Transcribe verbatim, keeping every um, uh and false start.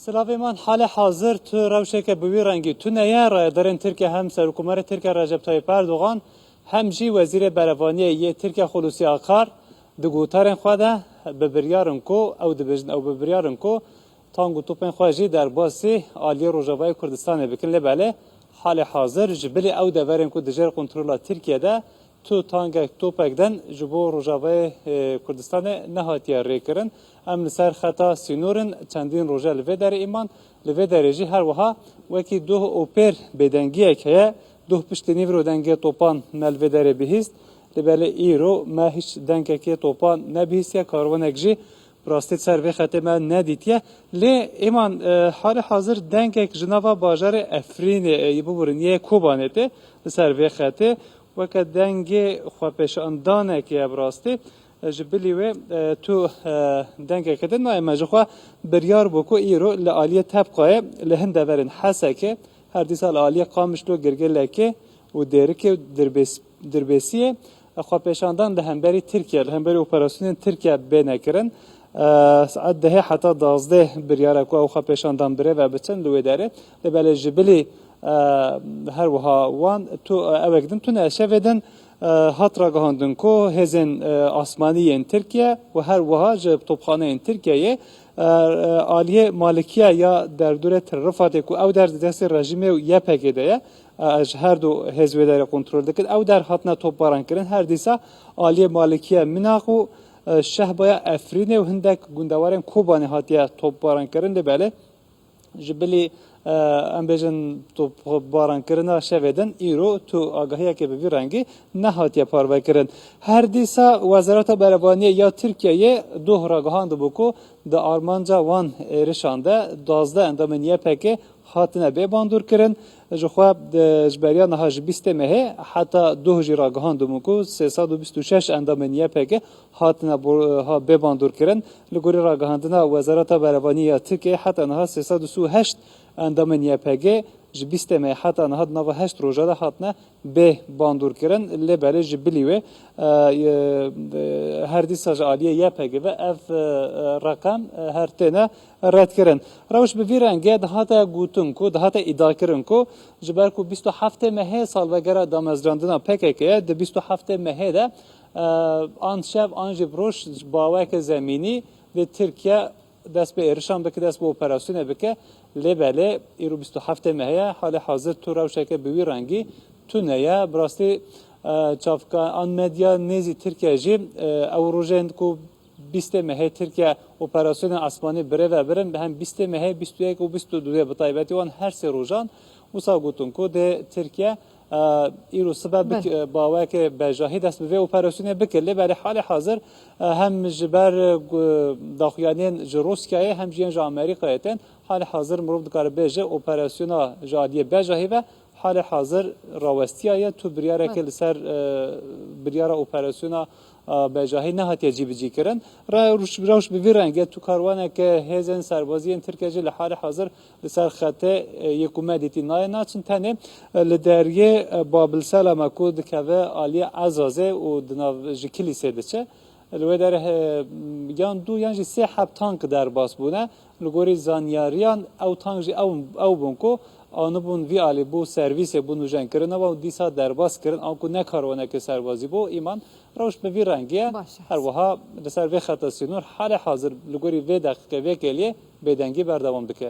Silavê man, hale hazir tu rewşeke bi wî rengî tune ye. Rayedarên Tirkiye hem Serokkomarê Tirkiye Recep Tayyip Erdogan hem jî Wezîrê Berevaniyê yê Tirkiye Xulusi Akar di guhdarên xwe de bi biryar in ku ew dibêjin, ew bi biryar in ku tang û topên xwe jî derbasî aliyê Rojavayê Kurdistanê bikin. Lê belê hale hazir ji bilî ew deverên ku di jêr kontrola Tirkiye de tu tangek topek den ji bo Rojavayê, e, Kurdistanê nehatiye rêkirin. Em li ser xeta sînor in, çendîn roje li vê derê îman, li vê derê jî her wiha wekî doh û pêr bêdengiyek heye. Doh piştî nîvro dengê topan me li vê derê bihîst. Lê belê îro me hîç dengekê topan nebihîstiye, karwanek jî bi rastî ser vê xetê me nedîtiye. Lê îman, e, hali hazir dengek ji nava bajarê Efrînê, e, biburin yê Kobanê tê li ser vê xetê. Weke dengê xwepêşandanekê ye bi rastî. E, ji bilî wê, e, tu, e, dengeke din nayê me. Ji xwe biryar bû ku îro li aliyê Tebqayê, li hin deverên Hesekê, her dîsa li aliyê Qamişlo, Girgilekê û Dêrikê û Dirbês-, Dirbêsiyê, e, xwepêşandan li hemberî Tirkiye, li hemberî operasyonên Tirkiye bêne kirin. E, saet dehê heta dazdeh biryar e ku ew xwepêşandan birêve biçin li wê derê. Lê belê ji bilî, e, her wiha wan tu, e, ewek din tune. Şevê din, e, hat ragihandin ku hêzên, e, asmanî yên Tirkiye û her wiha ji topxaneyên Tirkiyeyê, e, e, aliyê Malikiye ya derdorê Tir Rifatê ku ew der di destê rejîmê û Y P G de ye, e, ji her du hêz wê derê kontrol dikin. Ew der hatine topbaran kirin. Her dîsa aliyê Malikiye Minax û, e, Şehbaya Efrînê û hindek gundewarên Kobanê hatiye topbaran kirin. Lê belê ji bilî, e, em bêjin topbarankirina şevê din, îro tu agahiyekê bi vî rengî nehatiye parvekirin. Her dîsa Wezareta Berevaniyê ya Tirkiyeyê doh ragihandibû ku di armanca wan êrişan de duwazdeh endamên Y P G hatine bê bandorkirin. Ji xwe, e, ji beriya niha ji bîstê mehê heta doh jî ragihandibû ku sê sed û bîst û şeş endamên Y P G hatine bo-, ha bê bandorkirin. Li gorî ragihandina Wezareta Berevaniyê ya Tirkiyeyê heta niha sê sed û sî û heşt endamên Y P G ji bîstê mehê heta niha di nava heşt roja de hatine bê bandorkirin. Lê belê ji bilî wê, e, e, her dîsa ji aliyê Y P G ve ev, e, e, reqem, e, her têne redkirin. Rewş bi vî rengê dihate gotin ku, dihate îdiakirin ku ji ber ku bîst û heftê mehê salvegera damezrandina P K K ye, di bîst û heftê mehê de, e, an şev an jî bi roj ji baweke zemînî li Tirkiye dest bi êrişan bike, dest bi operasyonê bike. Lê belê îro bîst û heftê mehê ye, halê hazir tu rewşeke bi wî rengî tune ye. Bi rastî, e, çavka an medya nêzî Tirkiye jî, e, ew rojên ku bîstê mehê Tirkiye operasyonên asmanî birêve birin, bi hem bîstê mehê, bîst û yek û bîst û duyê bi taybetî wan her sê rojan wisa gotin ku dê Tirkiye, e, îro sibe bik-, Belê. e, baweke bejahî dest bi vê operasyonê bike. Lê belê halê hazir, e, hem ji ber, e, gu-, daxuyaniyên ji Rûsyayê hem jî yên ji Amerîkayê tên, halê hazir mirov dikare bêje operasyona ji aliyê bejahî ve halê hazir rawestiyaye. Tu biryareke Belê. li ser, e, biryara operasyona, e, bejahî nehatiye cîbicîkirin. Re-, rewş, rewş bi vî rengê tu karwaneke hêzên serbazî yên Tirkiye jî li halê hazir li ser xetê, e, yê ku me dîtî nayê naçin. Tenê, e, li deriyê, e, Babil Selama ku dikeve aliyê Ezazê û di nav ji Kilîsê diçe. Li wê derê, e, yan du yan jî sê heb tank derbas bûne. Li gorî zanyariyan ew tank jî ew, ew bûn ku anibûn vî alî bo servîsê, bo nûjenkirina wan û dîsa derbas kirin. Anku ne karwaneke serbazî bû, îman rewş bi vî rengî ye. Baş e. Her wiha li ser vê xeta sînor halê hazir li gorî vê deqîqe, vê kêliyê bêdengî berdewam dike.